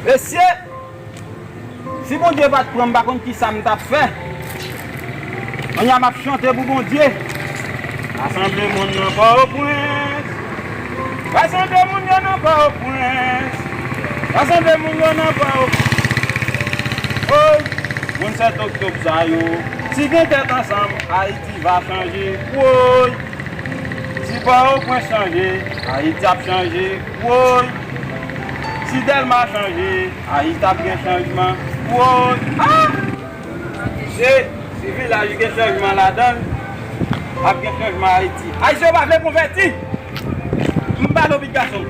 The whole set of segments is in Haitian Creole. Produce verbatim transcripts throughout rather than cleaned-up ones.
Mesye, si Bondye pa t pran m, m pa konn kisa m t ap fè. Kounye a m ap chante pou Bondye. Rasanble moun nan Pòtoprens. Rasanble moun yo nan Pòtoprens. Rasanble moun yo nan Pòtoprens. Oy, moun sèt oktòb sa yo, si gen tèt ansanm, Ayiti va chanje. Woy! Si Pòtoprens chanje, Ayiti ap chanje. Woy! Si Dèlma chanje, Ayiti ap gen chanjman. Woy! Ah! Se, si vilaj gen chanjman ladan l, ap gen chanjman Ayiti. Ayisyen yo pa vle konvèti. M pale w, pitit gason.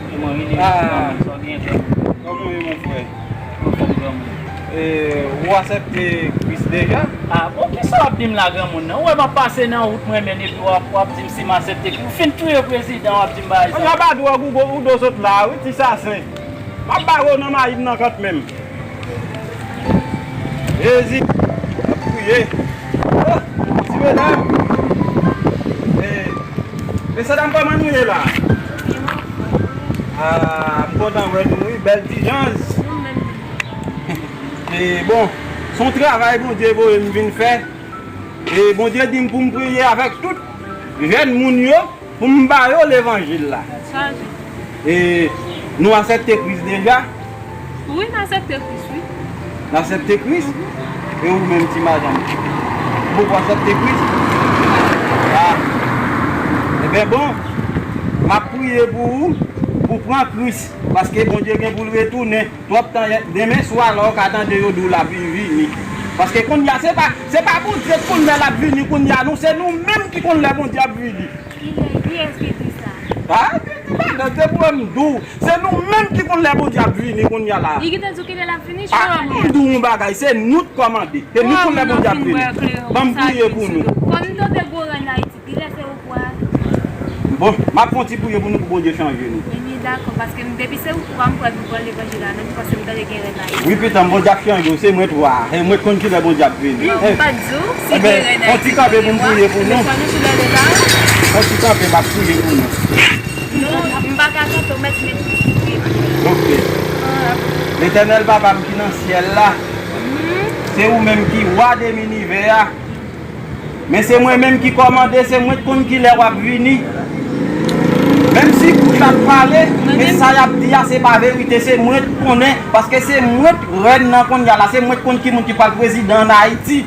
Kòman w ye, granmoun? Sa w genyen, frè m? Kòman w ye, mon frè? Anfòm, granmoun. E, ou aksepte Kris deja? Ah, bon, kisa w ap di m la, granmoun nan? Ou wè m ap pase nan wout mwen menm, epi w ap, w ap di m si m aksepte Kris. Ou fin touye prezidan, w ap di m bagay sa. Ann aba dwòg ou, ou do sot la, wi, ti sasen. M ap bare w nan mayi m nan kanmenm. Jezi, m ap priye. Oh, ti medam. Eh, mesye dam, kòman nou ye la? Ah, m kontan wè nou, wi, bèl ti jans. E bon, se yon travay Bondye voye m vin fè. E Bondye di m pou m priye avèk tout jèn moun yo. Pou m ba yo levanjil la. Chaje. E nou aksepte Kris deja? Wi, n aksepte Kris, wi. N aksepte Kris? Mhm. E ou menm, ti madanm? Ou poko aksepte Kris? Ah. Ebyen, bon, m ap priye pou ou, pou pran Kris, paske Bondye gen pou l retounen. Twòp tan, demen swa la, ou ka tande yo di w l ap vini. Paske kounye a, se pa, se pa Bondye k konn lè l ap vini kounye a, non, se nou menm ki konn lè Bondye ap vini. Ki lè, kiyès ki di sa? Ah, ki di madan, se pou m di w. Se nou menm ki konn lè Bondye ap vini kounye a la. Li gentan di w ki lè l ap vini, ah, m di w yon bagay, se nou k kòmande. Se nou k konn lè Bondye ap vini. Ban m priye pou nou. Kòm nou te gwo rèn Ayiti, ki lè se ou k wa? Bon, m ap fè yon ti priye pou nou, pou Bondye chanje nou. Ebyen, dakò, paske m, depi se ou k wa, m kwè m pran levanjil la, menm paske m tande gen rèn Ayiti. Wi, pitit, Bondye ap chanje w, se mwen k wa. E mwen k konn ki lè Bondye ap vini. Non, m pa t di w si gen rèn Ayiti. Ebyen, fè yon ti kanpe pou m priye pou nou. Fè nou sou lè la. Fè yon ti kanpe, m ap priye pou nou. Non, m pa ka kanpe, ou mèt, mèt priye. Ok. Ah. Letènèl Papa m ki nan syèl la, se ou menm ki wa de linivè a. Men se mwen menm ki kòmande, se mwen k konn ki lè w ap vini. Menm si bouch la t pale, men sa y ap di a se pa verite, se mwen k konnen, paske se mwen k rèn nan kounye a la, se mwen k konn ki moun ki pral prezidan ann Ayiti.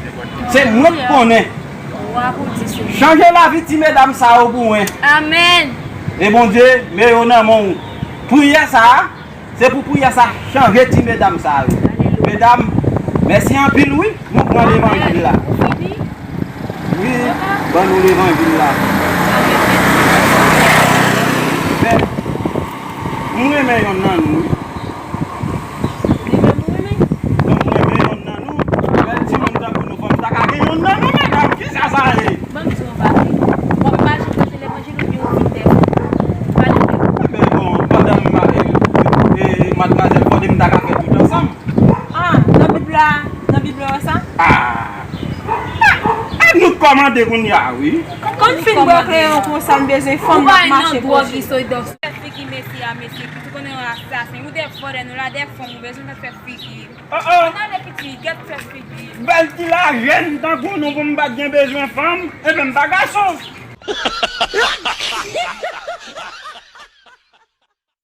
Se mwen k konnen. Chanje lavi ti medam sa yo pou mwen. Amèn. E Bondye, men yo nan men w. Priyè sa a, se pou priyè sa chanje ti medam sa yo. Alelouya. Medam, mèsi anpil, wi, nou pran levanjil la. Ou fini? Wi, ban nou levanjil la. Men, m renmen yonn nan nou, wi. Li menm ou renmen? Donk, m renmen yonn nan nou. Bèl timoun tankou nou, fò m ta ka gen yonn nan nou, medam. Kisa sa ye? Ban m di w yon bagay. W ap mache chèche levanjil oubyen ou vin dèyè? Pale klè. Ebyen, bon, pandan m, e, e, madmwazèl, fòde m ta ka fè tout ansanm. Ah, nan Bib la, nan Bib la, wè sa? Ah! E nou k kòmande kounye a, wi. Kòm fin bwè kreyon konsa, m bezwen fanm, m ap mache kote. Figi mesye a, mesye, ki tou konnen yon asasen. Ou de vòlè, nou la de fanm, ou bezwen fè figi. Oh, oh. Ann ale piti, gèt fè figi. Bèl ti lajèn tankou nou pou m pa t gen bezwen fanm, ebyen m pa gason.